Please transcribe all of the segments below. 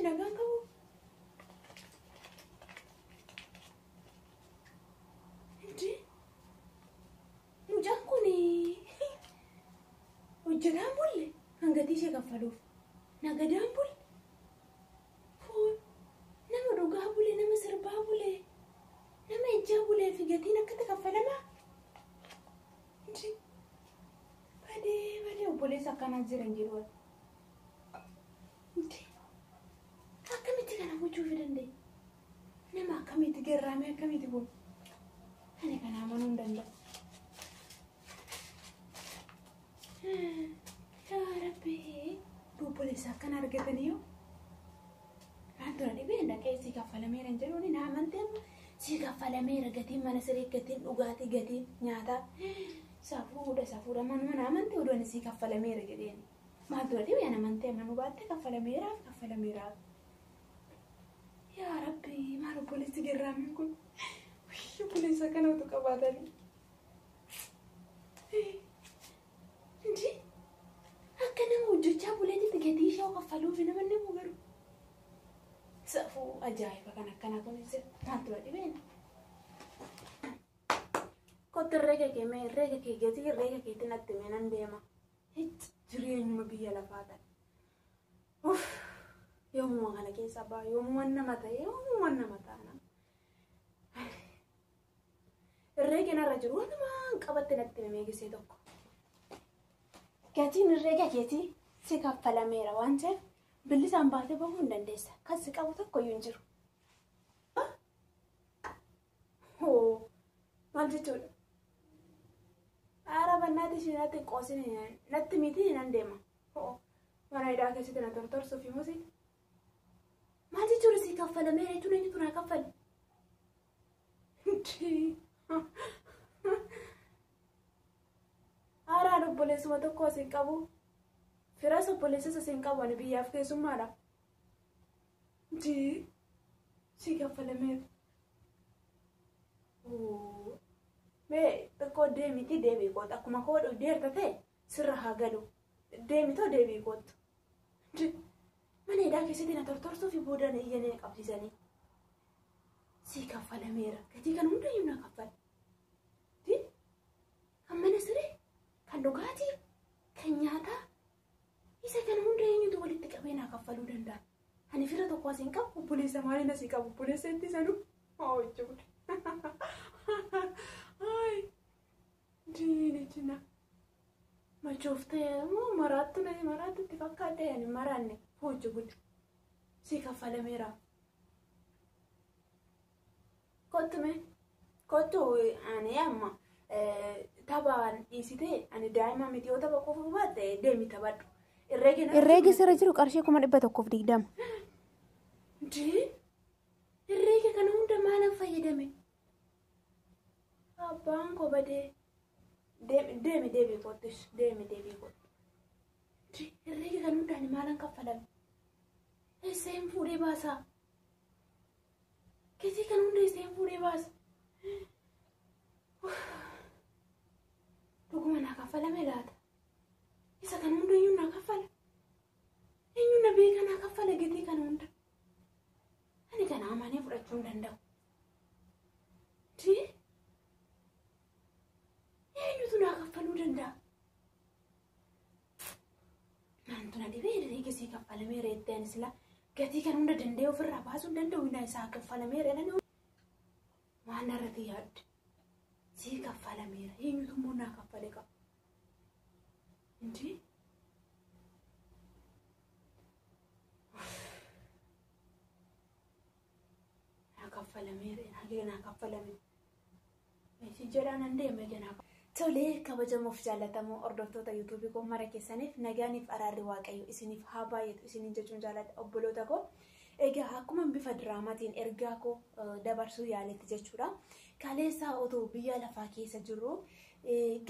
Nagaan qabu. Mucaan kun hojjetaan bulle hangatii ishee kaffaluuf nagadaan bulle foon nama dhugaa bule nama sirbaa bule nama ijjaa bulee fi gatiin akkatti kaffalamaa. Badee badee obboleessa akkanaa jiran jedhu. Akkamitti kana gochuuf danda'e? Nama akkamitti garraamee akkamitti kun? Ani kana amanuu hin danda'u. Yaa Rabbi, obboleessa akkana argatanii yoo? Waan dura dhibee dhaqee sii kaffalameera hin jedhuuni na amantee sii kaffalameera gatiin mana siree gatiin dhugaatii gatiin nyaataa safuudha safuudha manuma na amantee oduun sii kaffalameera jedheen. Maal dura dhibee amantee amanuu baatte kaffalameeraaf kaffalameeraaf. Yaa Rabbi, maal obboleessi garraamiin kun? Obboleessa kana utuu qabaatanii. Inji akka nama hojjechaa buleetitti gatii ishee kaffaluuf nama nama garuu. Safuu ajaa'iba kan akkanaa kunis maal dura dhibeen? Kottu herreega kee mee herreega kee gatii herreega keetti natti mee nan deema. Jireenyuma biyya lafaa ta'e. Uff! Yoomuma kana keessa ba'a yoomuma nama ta'e yoomuma nama taana. Herreega narra jiru walumaan qabatte natti himee gisee tokko. Gatiin herreega keetii si kaffalameera waan ta'eef bilisaan baatee bahuu hin dandeessa. Kan si qabu tokko iyyuu hin jiru. Hoo maal jechuudha? Aara bannaati ishee natti qoosin natti miti nan deema. Hoo mana hidhaa keessatti na tortorsuuf himuusi. Maal jechuudha si kaffalameera jechuun eenyutu naa kaffale? Haaraan obboleessuma tokko as hin qabu. Firas obboleessas as hin qabu. Ani biyyaaf keessummaadha. Si kaffalameera. Mee xiqqoo deemiti deebii kootu. Akkuma koo deerta ta'e sirra haa galu. Deemitoo deebii kootu. Mana hidhaa keessatti na tortorsuu fi booda na iyyanii qabsiisanii. Si kaffalameera. Gatii kan hundayyuu na kaffale. Kan mana siree, kan dhugaatii, kan nyaataa. Isa kana hunda eenyutu walitti qabee naa kaffaluu danda'a? Ani fira tokko as hin qabu, obboleessa maaliin as hin qabu? Obboleessa itti sanuu haa jechuudha. Diina jina. Machooftee moo maraattu na maraattu itti fakkaate ani maraanne hojii guddaa. Si kaffalameera. Kottu mee kottu ani amma taphaan dhiisitee ani daa'ima miti yoo tapha qofa baatte deemi taphadhu. Herreegi sirra jiru qarshii 120,000. Herreega kana hunda maalan fayyadame? Abbaan koo badee. Deemi deebii kottus deemi deebii kottu. Herreega kana hunda ani maalan kaffalame? Eesseen fuudhee baasaa? Gatii kana hunda eesseen fuudhee baasa? Dhuguma naa kaffalame laata? Isa kana hunda eenyu naa kaffala? Eenyu na beeka naa kaffala gatii kana hunda? Ani kana amanee fudhachuu hin danda'u. Eenyutu naa kaffaluu danda'a? Maaltu na dhibee herreega sii kaffalameera jettee ani sila gatii kana hunda danda'ee ofirraa baasuu hin danda'u na isaa kaffalameera jedhanii waan narratti yaadde. Sii kaffalameera eenyutu immoo naa kaffale qaba? Inji naa kaffalameera naa kaffalame. Si jedhaan nan deema jenaa. Tolee kabajamuuf jaallatamoo hordoftoota yuutuubii koo mara keessaniif nagaaniif araarri waaqayyo isiniif haa baay'atu isiniin jechuun jaalladha obboloota koo. Egaa akkuma bifa diraamaatiin ergaa koo dabarsuu yaaletti jechuudha. Kaleessaa otoo biyya lafaa keessa jirru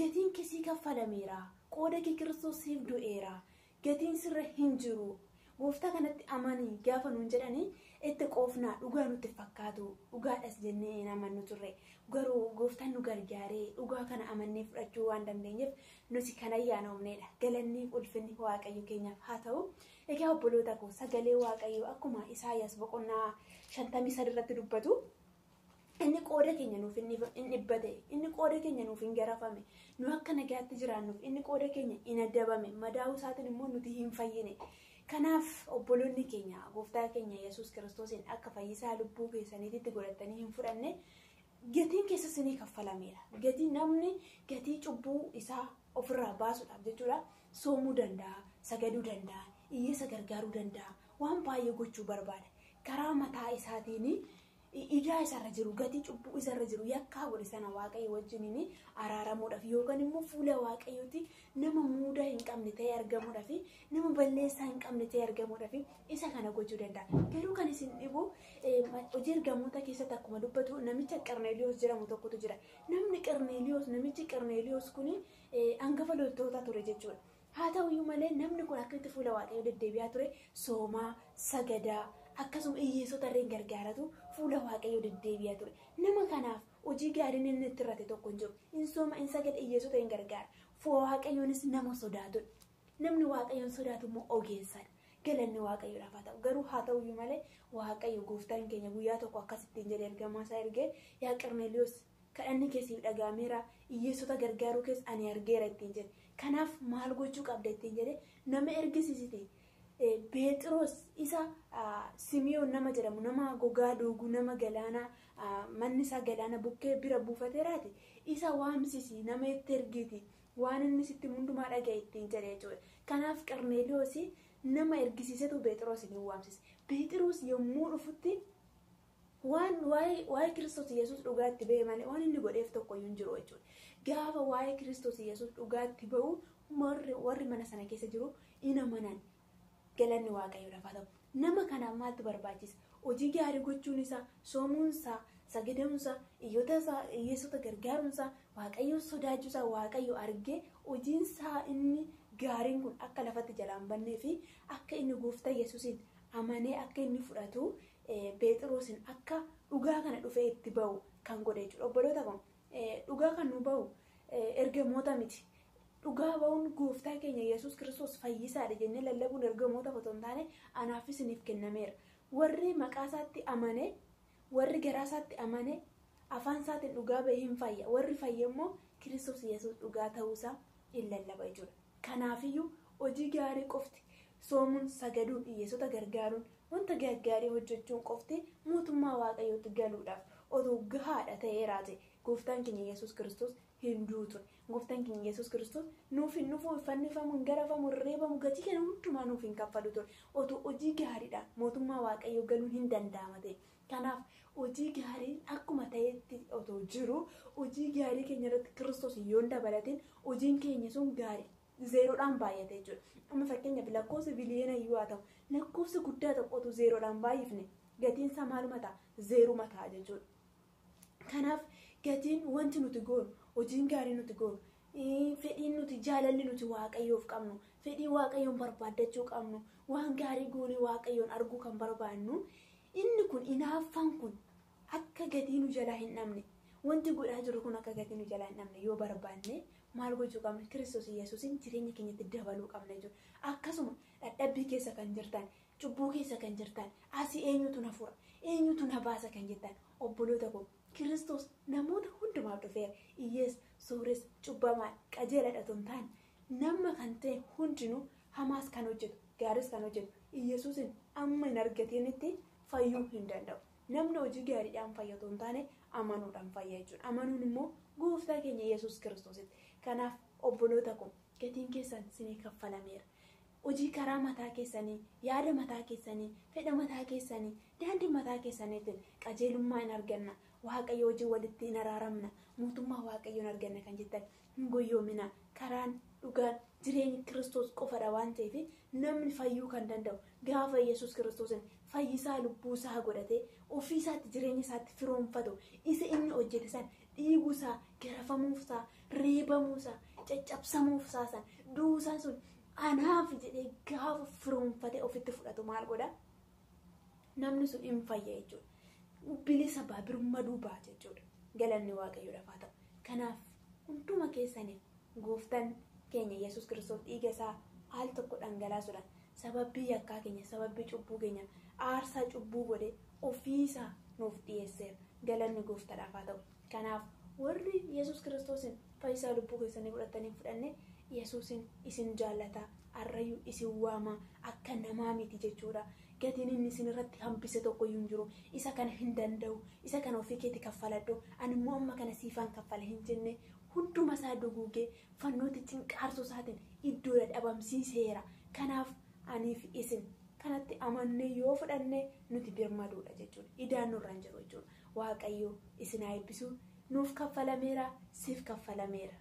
gatiin kisii kaffalameera. Qooda kee Kiristoos siif du'eera. Gatiin sirra hin jiru. Gooftaa kanatti amanii gaafa nuun jedhanii itti qoofnaa dhugaa nutti fakkaatu dhugaadhas jennee hin amannu turre. Garuu gooftaan nu gargaaree dhugaa kana amannee fudhachuu waan dandeenyeef nuti kan ayyaanoomnedha. Galanni ulfinni waaqayyo keenyaaf haa ta'u. Egaa obboloota koo sagalee Waaqayyoo akkuma Isaayyaas boqonnaa 53 irratti dubbatu inni qooda keenya nuuf hin dhibbate, inni qooda keenya nuuf hin garafame, nu akka nagaatti jiraannuuf inni qooda keenya hin adabame, madaa'uu isaatiin immoo nuti hin fayyine. Kanaaf obboloonni keenya gooftaa keenya Yesuus Kiristoosiin akka fayyisaa lubbuu keessaniitti godhatanii hin fudhanne gatiin keessa isinii kaffalameera. Gatiin namni gatii cubbuu isaa ofirraa baasuudhaaf jechuudha soomuu danda'a, sagaduu danda'a, hiyyeessa gargaaruu danda'a, waan baay'ee gochuu barbaada. Karaa mataa isaatiin ijaa isarra jiru, gatii cubbuu isarra jiru, yakkaa godhe sana Waaqayyo wajjiniin araaramuudhaaf yookaan immoo fuula Waaqayyooti nama muudaa hin qabne ta'ee argamuudhaaf, nama balleessaa hin qabne ta'ee argamuudhaaf isa kana gochuu danda'a. Garuu kan isin dhibu hojii ergamoota keessatti akkuma dubbatu namicha Qarneeliyoos jedhamu tokkotu jira. Namni Qarneeliyoos, namichi Qarneeliyoos kun hangafa loltoota ture jechuudha. Haa ta'uyyuu malee namni kun akka itti fuula Waaqayyoo deddeebi'aa ture soomaa, sagadaa, akkasuma hiyyeessota illee gargaaratu fuula Waaqayyoo deddeebi'aa ture. Nama kanaaf hojii gaariin inni itti irratti tokko hin jiru. Inni sooma, inni sagada, hiyyeessota hin gargaara. Waaqayyoonis nama sodaatudha. Namni Waaqayyoon sodaatu immoo ogeessadha. Galanni Waaqayyoodhaaf haa ta'u. Garuu haa ta'uyyuu malee Waaqayyo gooftaan keenya guyyaa tokko akkasittiin jedhee ergamaa isaa ergee yaa Qarneeliyoos kadhanni keessiif dhagaameera, hiyyeessota gargaaruu keessa ani argeera ittiin jedhe. Kanaaf maal gochuu qabda ittiin jedhe nama ergisiisite. Pheexiroos isa Simiyoon nama jedhamu, nama gogaa duugu, nama galaana manni isaa galaana bukkee bira buufateeraati. Isa waamsisi, nama itti ergiti, waan inni sitti hundumaa dhaga'e ittiin jedhe jechuudha. Kanaaf Qarneeliyoos nama ergisiisetu Pheexiroos ni waamsise. Pheexiroos yommuu dhufutti waan waa'ee Kiristoos Yesuus dhugaatti ba'e malee waan inni godheef tokkoyyuu hin jiru jechuudha. Gaafa waa'ee Kiristoos Yesuus dhugaatti ba'u warri mana sana keessa jiru in amanan. Galanni Waaqayyoodhaaf haa ta'u. Nama kanaaf maaltu barbaachisa? Hojii gaarii gochuun isaa, soomuun isaa, sagaduun isaa, hiyyeessota gargaaruun isaa, Waaqayyoon sodaachuu isaa Waaqayyo argee hojiin isaa inni gaariin kun akka lafatti jalaan bannee fi akka inni gooftaa Yesuusiin amanee akka inni fudhatu Pheexiroosiin akka dhugaa kana dhufee itti ba'u kan godhe jechuudha. Obboloota koo dhugaa kan nu ba'u ergamoota miti. Dhugaa ba'uun gooftaa keenya Yesuus Kiristoos fayyisaadha jennee lallabuun ergamoota otoo hin taane anaaf isiniif kennameera. Warri maqaa isaatti amane, warri garaa isaatti amane, afaan isaatiin dhugaa ba'ee hin fayya. Warri fayya immoo Kiristoos Yesuus dhugaa ta'uusaa hin lallaba jechuudha. Kanaafiyyuu hojii gaarii qofti soomuun, sagaduun, hiyyeessota gargaaruun, wanta gaggaarii hojjechuun qofti mootummaa Waaqayyootti galuudhaaf otoo gahaadha ta'eeraa ta'e gooftaan keenya Yesuus Kiristoos hin du'u ture. Gooftaan keenya Yesuus Kiristoos nuuf hin dhufu, fannifamu, hin garafamu, hin reebamu, gatii kana hundumaa nuuf hin kaffalu ture. Otoo hojii gaariidhaan mootummaa Waaqayyoo galuun hin danda'ama ta'e. Kanaaf hojii gaariin akkuma ta'etti otoo jiru hojii gaarii keenya irratti Kiristoos yoo hin dabalatin hojiin keenya sun gaarii zeeroodhaan baay'ate jechuudha. Amma fakkeenyaaf lakkoofsa biliyoona iyyuu haa ta'u lakkoofsa guddaa tokko otoo zeeroodhaan baay'ifne gatiin isaa maaluma ta'a? Zeeruma ta'a jechuudha. Kanaaf gatiin wanti nuti goonu, hojiin gaarii nuti goonu, fedhiin nuti jaalalli nuti Waaqayyoof qabnu, fedhii Waaqayyoon barbaaddachuu qabnu, waan gaarii goonee Waaqayyoon arguu kan barbaannu, inni kun hinaaffaan kun akka gatii nu jalaa hin dhabne, wanti godhaa jiru kun akka gatii nu jalaa hin dhabne yoo barbaanne maal gochuu qabna? Kiristoos Yesuusiin jireenya keenyatti dabaluu qabna jechuudha. Akkasuma dadhabbii keessa kan jirtan, cubbuu keessa kan jirtan, asii eenyutu na fura, eenyutu na baasa kan jettan obboloota koo Kiristoos namoota hundumaaf dhufeera. Hiyyeessa, sooressa, cubbamaa, qajeeladha otoo hin taane nama kan ta'e hundinuu hamaas kan hojjetu, gaariis kan hojjetu Yesuusin amma hin argatinitti fayyuu hin danda'u. Namni hojii gaariidhaan fayya otoo hin taane amanuudhaan fayya jechuudha. Amanuun immoo gooftaa keenya Yesuus Kiristoositti. Kanaaf obboloota koo gatiin keessan isinii kaffalameera. Hojii karaa mataa keessanii, yaada mataa keessanii, fedha mataa keessanii, daandii mataa keessaniitiin qajeelummaa hin arganna. Waaqayyo hojii walitti hin araaramna. Mootummaa Waaqayyoon arganna kan jettan hin goyyoomina. Karaan dhugaan jireenyi Kiristoos qofadha waan ta'eef namni fayyuu kan danda'u gaafa Yesuus Kiristoosin fayyisaa lubbuu isaa godhatee ofii isaatti jireenya isaatti firoomfatu isa inni hojjete san dhiiguusaa, garafamuusaa, reebamuusaa, caccabsamuusaa san duusaa sun anaaf jedhee gaafa firoomfatee ofitti fudhatu maal godha? Namni sun hin fayya jechuudha. Bilisa baa, birmaduu baa jechuudha. Galanni Waaqayyoodhaaf haa ta'u. Kanaaf hunduma keessaniif gooftaan keenya Yesuus Kiristoos dhiiga isaa al tokko dhangalaasuudhaan Sababii yakkaa keenya, sababii cubbuu keenya aarsaa cubbuu godhee ofiisaa nuuf dhiyeesseera. Galanni gooftaadhaaf haa ta'u. Kanaaf warri Yesuus Kiristoosin fayyisaa lubbuu keessanii fudhatanii fudhanne Yesuusin isin jaallata, arrayyuu isin waama, akka namaa miti jechuudha. Gatiin inni isin irratti hambise tokko iyyuu hin jiru. Isa kana hin danda'u, isa kana ofii keetii kaffaladhu, ani immoo amma kana siifan kaffala hin jenne hunduma isaa duguugee fannooti cinqaarsuu isaatiin iddoo dhabamsiiseera. Kanaaf aniif isin kanatti amannee yoo fudhanne nuti birmaduudha jechuudha. Idaan nurra hin jiru jechuudha. Waaqayyo isin haa eebbisu. Nuuf kaffalameera, siif kaffalameera.